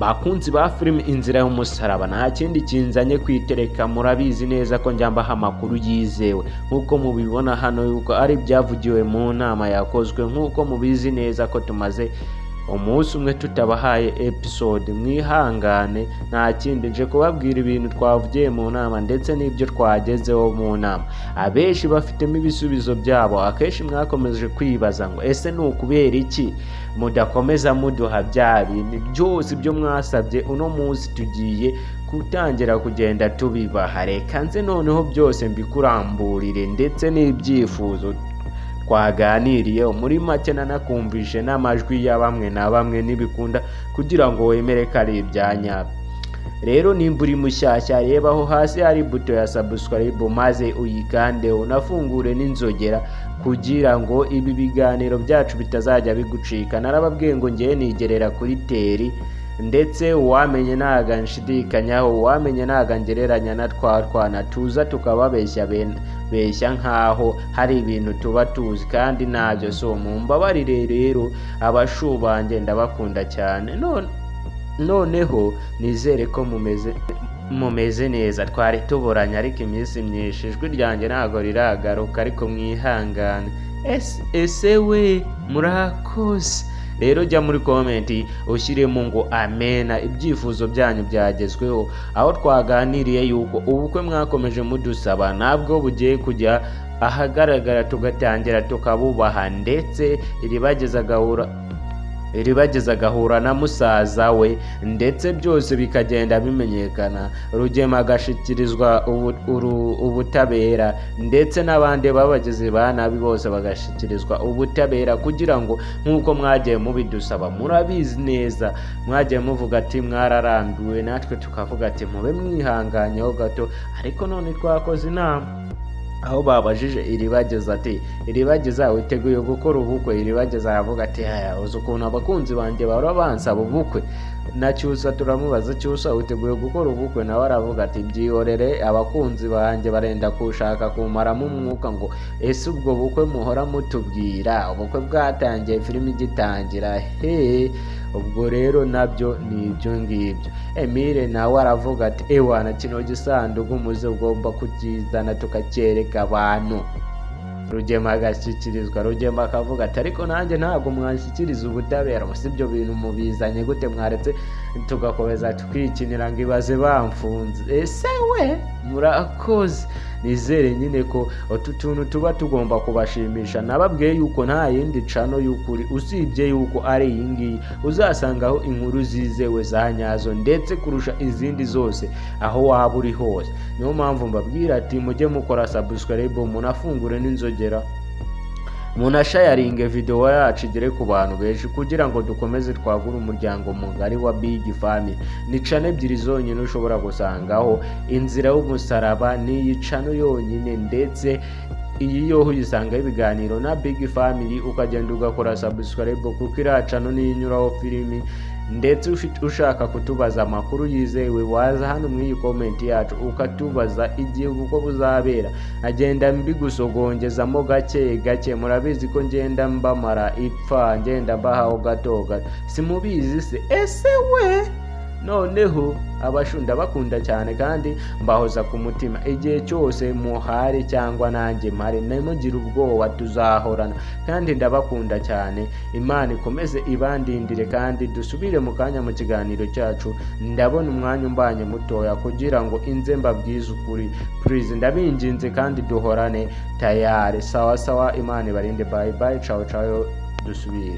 Bakunzi ba filime Inzira y'Umusaraba, nta kindi kinzanye kwitereka. Murabizi neza ko njya mbaha amakuru yizewe, nk'uko mubibona hano yuko ari ibyavugiwe mu nama yakozwe. Nk'uko mubizi neza ko tumaze umunsi umwe tutabahaye episode, mwihangane. Nta kindi, nje kubabwira ibintu twavugiye mu nama ndetse n'ibyo twagezeho mu nama. Abenshi bafitemo ibisubizo byabo. Akenshi mwakomeje kwibaza ngo: "Ese ni ukubera iki mudakomeza muduha bya bintu byose ibyo mwasabye?" Uno munsi tugiye gutangira kugenda tubibaha. Reka nze noneho byose mbikuramburire, ndetse n'ibyifuzo twaganiriye. Muri make, nanakumvishe n'amajwi ya bamwe na bamwe n'ibikunda kugira ngo wemere ko ari ibya nyabyo. Rero nimba uri mushyashya, reba aho hasi hari buto ya subscribe, maze uyikande, unafungure n'inzogera kugira ngo ibi biganiro byacu bitazajya bigucika. Narababwiye ngo ngewe nigerera kuri terrain, ndetse uwamenye ntago nshidikanyaho, uwamenye ntago ngereranya na twa twana tuza tukababeshya beshya nkaho hari ibintu tuba tuzi kandi ntabyo. So mumbabarire rero, abashu banjye, ndabakunda cyane. None noneho nizere ko mumeze neza. Twari tuburanye ariko iminsi myinshi, ijwi ryanjye ntabwo riragaruka, ariko mwihangane. Ese we, murakoze. Rero jya muri comment ushyiremo ngo amena, ibyifuzo byanyu byagezweho, aho twaganiriye yuko ubukwe mwakomeje mudusaba ntabwo bugiye kujya ahagaragara, tugatangira tukabubaha, ndetse Iribageza agahura na musaza we, ndetse byose bikagenda bimenyekana, Rugema agashyikirizwa ubutabera, ndetse n'abandi babagizi ba nabi bose bagashyikirizwa ubutabera, kugira ngo nk'uko mwagiye mubidusaba. Murabizi neza, mwagiye muvuga ati mwararambiwe, natwe tukavuga ati mube mwihanganyeho gato. Ariko none twakoze inama, aho babajije Iribageza ati: "Iribageza, witeguye gukora ubukwe?" Iribageza aravuga ati: "Aya, uzi ukuntu abakunzi banjye bahora bansaba ubukwe?" Na Cyusa turamubaza: "Cyusa, witeguye gukora ubukwe?" Nawe aravuga ati: "Byihorere, abakunzi banjye barenda kushaka kumaramo umwuka ngo ese ubwo bukwe muhora mutubwira, ubukwe bwatangiye filime igitangira he?" Ubwo rero nabyo ni ibyo ngibyo. Emile nawe aravuga ati: "Ewana, kino gisanduku muze ugomba kukizana tukacyereka abantu." Rugema agashyikirizwa, Rugema akavuga ati: "Ariko nanjye ntabwo mwanshyikiriza ubutabera? Si ibyo bintu mubizanye gute? Mwaretse tugakomeza tukikinira ngo ibaze bamfunze." Ese we, murakoze. Nizere nyine ko utu tuntu tuba tugomba kubashimisha. Nababwiye yuko nta yindi channel y'ukuri usibye yuko ari iyi ngiyi uzasangaho inkuru zizewe za nyazo, ndetse kurusha izindi zose aho waba uri hose. Niyo mpamvu mbabwira ati mujye mukora subscribe, munafungure n'inzogera, munasharinge video yacu igere ku bantu benshi, kugira ngo dukomeze twagure umuryango mugari wa Big Family. Ni channel ebyiri zonyine ushobora gusangaho Inzira y'Umusaraba, n'iyi channel yonyine, ndetse iyi yo uyisangaho ibiganiro na Big Family. Ukagenda ugakora subscribe, kuko iriya channel niyo inyuraho filimi. Ndetse ushaka kutubaza amakuru yizewe, waza hano muri iyi comment yacu ukatubaza igihe ubukwe buzabera, agenda mbigusogongezamo gake gake. Murabizi ko ngenda mbamara ipfa, ngenda mbahaho gato gato, simubizi se? Ese we, noneho abashu, ndabakunda cyane kandi mbahoza ku mutima igihe cyose muhari cyangwa nanjye mpari. Ntimugire ubwoba, tuzahorana kandi ndabakunda cyane. Imana ikomeze ibandindire, kandi dusubire mu kanya mu kiganiro cyacu. Ndabona umwanya umbanye mutoya kugira ngo inze mbabwize ukuri. Please, ndabinginze kandi duhorane tayari. Sawa sawa, Imana ibarinde. Bye bye, ciao ciao, dusubire.